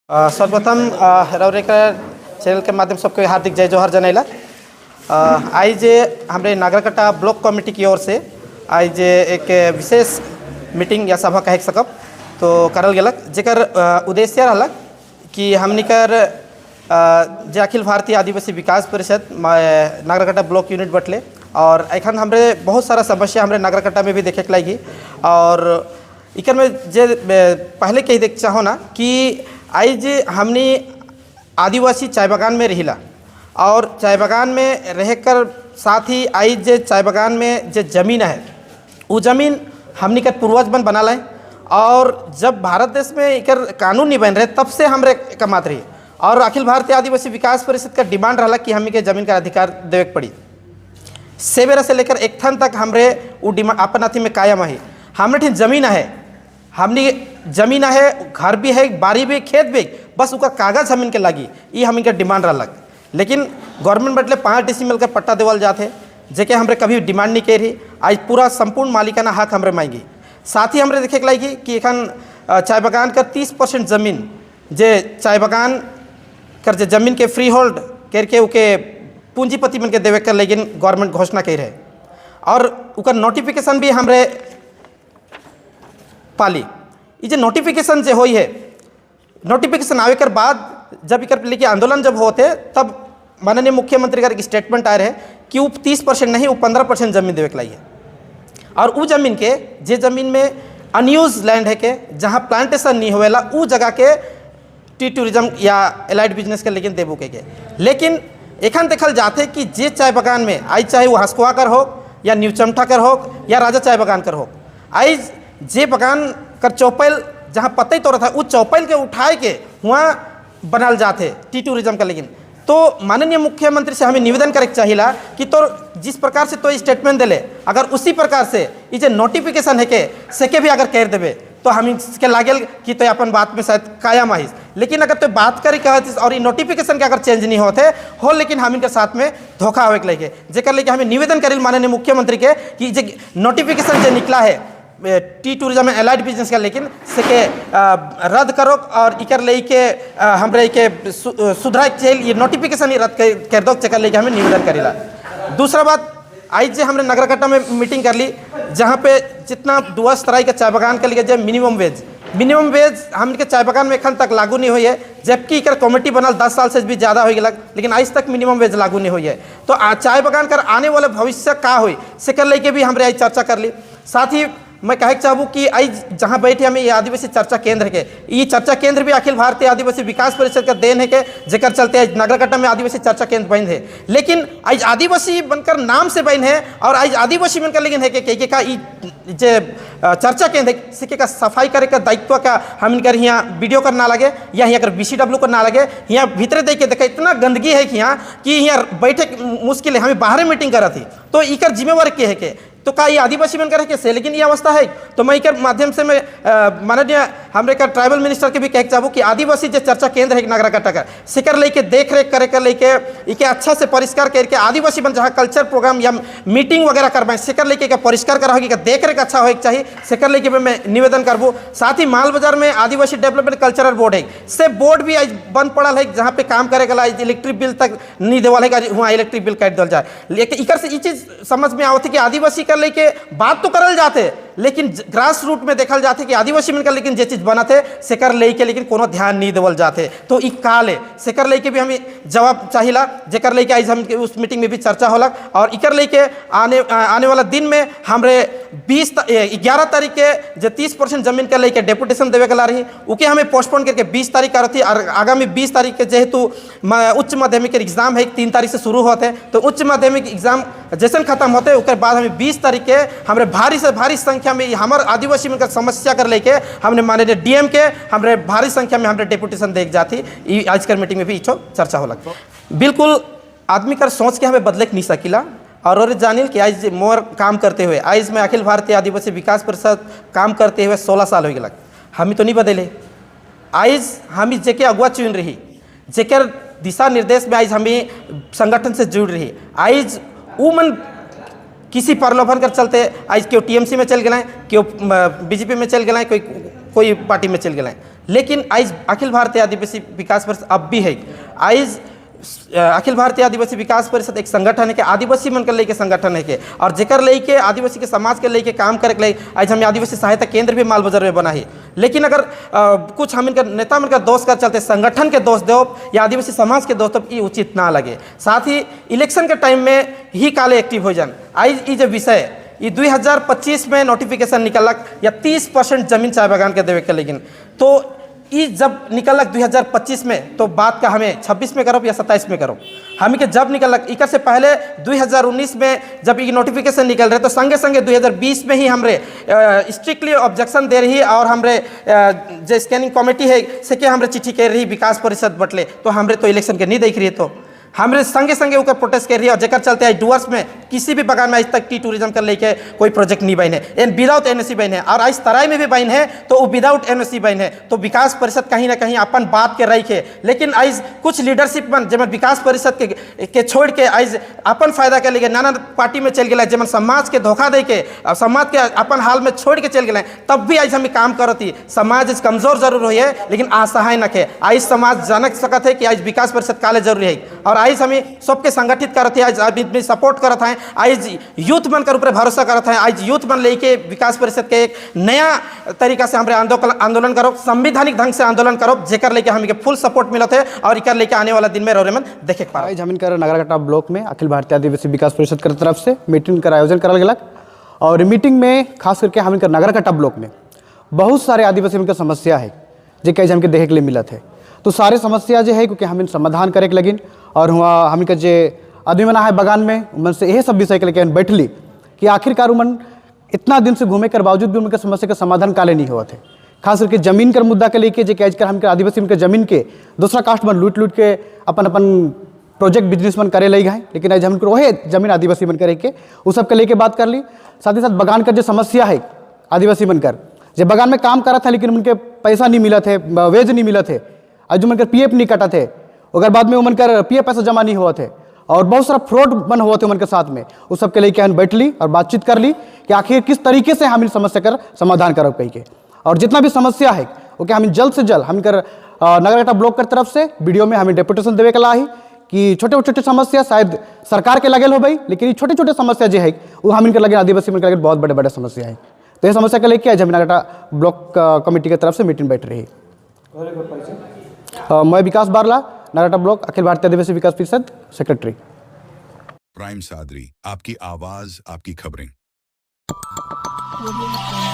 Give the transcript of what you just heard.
सर्वप्रथम रौरेकर चैनल के माध्यम सबके हार्दिक जय जोहार जनैला। आज हमरे नागरकटा ब्लॉक कमेटी की ओर से आज एक विशेष मीटिंग या सभा कह सकब तो करल गेलक, जेकर उद्देश्य रहलक कि हमनिकर जे अखिल भारतीय आदिवासी विकास परिषद नागरकटा ब्लॉक यूनिट बटले और एखन हमरे बहुत सारा समस्या हमरे नागरकटा में भी देखे के लागी। और इकर में जे पहले कही देख चाहो ना कि आज हमनी आदिवासी चाय बागान में रहिला और चाय बागान में रहकर साथ ही आज जे चाय बागान में जे जमीन है, वो जमीन हमनी के पूर्वज बन बनाल है और जब भारत देश में एकर कानून नहीं बन रहे, तब से हमरे कमात रही और अखिल भारतीय आदिवासी विकास परिषद का डिमांड रहा कि हमनी के जमीन का अधिकार देवे के पड़ी। सेबेरा से लेकर एक थन तक हमरे वो डिमांड अपन अथी में कायम है। हमरे ठिन जमीन है, हमनी जमीन है, घर भी है, बाड़ी भी, खेत भी, बस उका कागज हमन के लागी, ये हमन के डिमांड रहलक। लेकिन गवर्नमेंट बदले 5 डिसमिल का पट्टा देवल जाते, जेके हमरे कभी डिमांड नहीं करी। आज पूरा संपूर्ण मालिकाना हक हमरे मांगी। साथ ही हमरे देखे के लागी कि एखन चाय बागान का 30% जमीन जे चाय बागान कर जे जमीन के फ्री होल्ड करके उके पूंजीपति मन के देवे कर लेकिन गवर्नमेंट घोषणा कर रहे और उकर नोटिफिकेशन भी हमरे पाली। ये जे नोटिफिकेशन जे होई है, नोटिफिकेशन आवे कर बाद जब इकर लेके आंदोलन जब होते, तब माननीय मुख्यमंत्री का एक स्टेटमेंट आए रहे कि वो 30% नहीं, वो 15% जमीन देवे के लाई है और उ जमीन के जे जमीन में अनयूज लैंड है के जहाँ प्लांटेशन नहीं होवेला, उ जगह के टी टूरिज्म या एलाइड बिजनेस के लेकिन देबो के। लेकिन एखन देखल जाते कि जे चाय बागान में आज चाहे वो हंसकुआ कर हो या न्यू चमठा कर हो या राजा चाय बागान कर हो, आज जे बागान कर चौपैल जहाँ पतई तोड़ा था, उस चौपैल के उठाए के वहाँ बनाल जाते टी टूरिज्म का। लेकिन तो माननीय मुख्यमंत्री से हमें निवेदन करे के चाहिला कि तो जिस प्रकार से तो स्टेटमेंट दिले, अगर उसी प्रकार से ये जे नोटिफिकेशन है के सेके भी अगर कर देवे, तो हम इसके लागेल कि तो अपन बात में शायद कायम आहिस। लेकिन अगर तो बात करे कहत और ये नोटिफिकेशन के अगर चेंज नहीं होते हो, लेकिन हम इनके साथ में धोखा होवे के लेके, जेकर लेके हमें निवेदन करेल माननीय मुख्यमंत्री के कि जे नोटिफिकेशन जे निकला है टी टूरिज्म एलाइड बिजनेस का, लेकिन सेके रद्द करो और इकर लेके हमरे के सुधरा के चाहिए, ये नोटिफिकेशन ही रद्द कर दो, चेकर लेके हमें निवेदन करेला। दूसरा बात, आज जे हमने नगरकट्टा में मीटिंग कर ली, जहाँ पे जितना डुअर्स तराई का चाय बागान के लिए जे मिनिमम वेज, मिनिमम वेज हमके चाय बागान में एखन तक लागू नहीं हुई है, जबकि एकर कमेटी बनल 10 साल से भी ज़्यादा हो गया, लेकिन आज तक मिनिमम वेज लागू नहीं हुई है। तो चाय बागान कर आने वाले भविष्य का हुई, से लेके भी हमरे आज चर्चा कर ली। साथ ही मैं कहे चाहूँ कि आज जहाँ बैठे हमें ये आदिवासी चर्चा केंद्र के, ये चर्चा केंद्र भी अखिल भारतीय आदिवासी विकास परिषद का देन है के जेकर चलते आज नगरकट्टा में आदिवासी चर्चा केंद्र बन है। लेकिन आज आदिवासी बनकर नाम से बन है और आज आदिवासी बनकर लेकिन है कि का ई जे चर्चा केंद्र है, सिक्के का सफाई करे का दायित्व का हम इनकर यहाँ वीडियो कर ना लगे या यहाँ कर बीसीडब्ल्यू कर ना लगे। यहाँ भीतरे देख के देखा, इतना गंदगी है कि यहाँ कि यहाँ बैठे मुश्किल है। हमें बाहर मीटिंग करा थी, तो इकर जिम्मेवार के है के तो का ये आदिवासी बनकर है कैसे? लेकिन ये अवस्था है। तो मैं इकर माध्यम से मैं माननीय हमरे का ट्राइबल मिनिस्टर के भी कह चाहूँ कि आदिवासी जो चर्चा केंद्र है नागराकाटा का, सिकर लेके देख रेख करे कर लेके इके अच्छा से परिष्कार करके आदिवासी बन जहाँ कल्चर प्रोग्राम या मीटिंग वगैरह करवाएं, सिकर लेके का परिष्कार करा होगी, देख रेख अच्छा होके चाहिए, सेकर लेके भी मैं निवेदन करबू। साथ ही माल बाजार में आदिवासी डेवलपमेंट कल्चरल बोर्ड है, से बोर्ड भी आज बंद पड़ल है, जहाँ पे काम करे गला इलेक्ट्रिक बिल तक नहीं देवल है, वहाँ इलेक्ट्रिक बिल काट दिल जाए। लेकिन इकर से ये चीज़ समझ में आवत है कि आदिवासी कर लेके बात तो करल जाते, लेकिन ग्रास रूट में देखल जाते कि आदिवासी मिलकर लेकिन जे चीज़ बनते सेकर लेके लेकिन कोनो ध्यान नहीं देवल जाते। तो ई काल है, सेकर लेके भी हमें जवाब चाहिला, जेकर लेके आज हम उस मीटिंग में भी चर्चा होलक। और इकर लेके आने आने वाला दिन में हमरे 11 तारीख के जो 30% जमीन के लेके डेपुटेशन देवे के ला रही, उके हमें पोस्टपोन करके 20 तारीख का रही और आगामी 20 तारीख के जेहेतु उच्च माध्यमिक के एग्जाम है, 3 तारीख से शुरू होते हैं, तो उच्च माध्यमिक एग्जाम जैसन खत्म होते, उसके बाद हमें 20 तारीख के हमरे भारी से भारी संख्या में हमार आदिवासी में समस्या कर लेके हमने माननीय डीएम के हमरे भारी संख्या में हमरे डेपुटेशन देख जाती। ई आज कर मीटिंग में भी इछो चर्चा हो लग। बिल्कुल आदमी कर सोच के हमें बदले नहीं सकीला और जानिल कि आज मोर काम करते हुए, आज मैं अखिल भारतीय आदिवासी विकास परिषद काम करते हुए 16 साल हो गया, हमें तो नहीं बदले। आज हम जेके अगुआ चुन रही, जेकर दिशा निर्देश में आज हमें संगठन से जुड़ रही, आज उ मन किसी प्रलोभन कर चलते आज क्यों टीएमसी में चल गए, क्यों बीजेपी में चल गए, कोई कोई पार्टी में चल गए। लेकिन आइज अखिल भारतीय आदिवासी विकास परिषद अब भी है। आइज अखिल भारतीय आदिवासी विकास परिषद एक संगठन है कि आदिवासी मन के लेके संगठन है के और जेकर लेके आदिवासी के समाज के लेके काम करे के लिए आज हम आदिवासी सहायता केंद्र भी मालबाजार में बना है। लेकिन अगर कुछ हम इनका नेता मन का दोष कर चलते संगठन के दोष दो या आदिवासी समाज के दोष दो, ये उचित ना लगे। साथ ही इलेक्शन के टाइम में ही काले एक्टिव हो जान। आज ये जो विषय ये 2025 में नोटिफिकेशन निकलक या 30% जमीन चाय बागान के देवे के, लेकिन तो ई जब निकलक 2025 में, तो बात का हमें 26 में करो या 27 में करो? हम के जब निकलक, इकर से पहले 2019 में जब ये नोटिफिकेशन निकल रहे, तो संगे संगे 2020 में ही हमरे स्ट्रिक्टली ऑब्जेक्शन दे रही और हमरे जो स्कैनिंग कमेटी है से के हमरे चिट्ठी कह रही विकास परिषद बटले। तो हमरे तो इलेक्शन के नहीं देख रही है, तो हमरे संगे संगे ओकर प्रोटेस्ट कर रही है और जेकर चलते आज डुअर्स में किसी भी बगान में आज तक टी टूरिज्म कर लेके कोई प्रोजेक्ट नहीं बने एन विदाउट एनओसी बने और आज तराई में भी बन है, तो वो विदाउट एनओसी बन है। तो विकास परिषद कहीं ना कहीं अपन बात के रही है, लेकिन आज कुछ लीडरशिप मन जेमन विकास परिषद के छोड़ के आज अपन फायदा के लिए नाना पार्टी में चल गया, जेमन समाज के धोखा दे के और समाज के अपन हाल में छोड़ के चल गए, तब भी आज हम काम करती। समाज आज कमजोर जरूर हुई है, लेकिन असहाय न है। आज समाज जानक सकत है कि आज विकास परिषद काले जरूरी है और आज हमें सबके संगठित करत है। आज आदमी सपोर्ट करत है। आज यूथ मन कर ऊपर भरोसा करत है। आज यूथ मन लेके विकास परिषद के एक नया तरीका से हमारे आंदोलन आंदोलन करो, संवैधानिक ढंग से आंदोलन करो, जेकर लेके हमें फुल सपोर्ट मिलत है और इकर लेके आने वाला दिन में रोरे मन देखे पा आज हमन कर नागराकाटा ब्लॉक में अखिल भारतीय आदिवासी विकास परिषद के तरफ से मीटिंग का आयोजन करल गेलक और मीटिंग में खास करके हमन कर नागराकाटा ब्लॉक में बहुत सारे आदिवासी के समस्या है, जो कि हमके देखे के लिए मिलत है। तो सारे समस्या जो है, क्योंकि हम समाधान करे के लगिन और हुआ हमन के जे आदमी मना है बगान में, उमन से यही सब विषय के लेके बैठली कि आखिरकार उमन इतना दिन से घूमे कर बावजूद भी उनके समस्या का समाधान काले नहीं हुआ थे। खास करके जमीन कर मुद्दा के लेके, जो कि आजकल हमके आदिवासी उनके जमीन के दूसरा कास्ट मन लूट लूट के अपन अपन प्रोजेक्ट बिजनेस मन करे लगी है, लेकिन आज हमको वही जमीन आदिवासी मन करे के वो सब के लेके बात कर ली। साथ ही साथ बगान का जो समस्या है, आदिवासी बनकर जो बगान में काम करा था, लेकिन उनके पैसा नहीं मिला थे, वेज नहीं मिला थे और जो उनकर पीएफ नहीं कटा थे, अगर बाद में उनकर पीएफ पैसा जमा नहीं हुआ थे और बहुत सारा फ्रॉड बन हुआ थे उनके साथ में, उस सब के लेके हम बैठ ली और बातचीत कर ली कि आखिर किस तरीके से हम इन समस्या कर समाधान करो कही के। और जितना भी समस्या है, ओके हम जल्द से जल्द हम कर नागराकाटा ब्लॉक कर तरफ से बीडीओ में हमें डेपुटेशन देवे के ला ही कि छोटे छोटे समस्या शायद सरकार के लगल हो भाई, लेकिन ये छोटे छोटे समस्या जो है, वो हम इनके लगे आदिवासी में लगे बहुत बड़े बड़े समस्या है। तो ये समस्या के लेके आज हम नागराकाटा ब्लॉक कमेटी की तरफ से मीटिंग बैठ रही। मैं विकास बारला, नागराकाटा ब्लॉक अखिल भारतीय आदिवासी विकास परिषद सेक्रेटरी। प्राइम सादरी, आपकी आवाज, आपकी खबरें। Audio Jungle.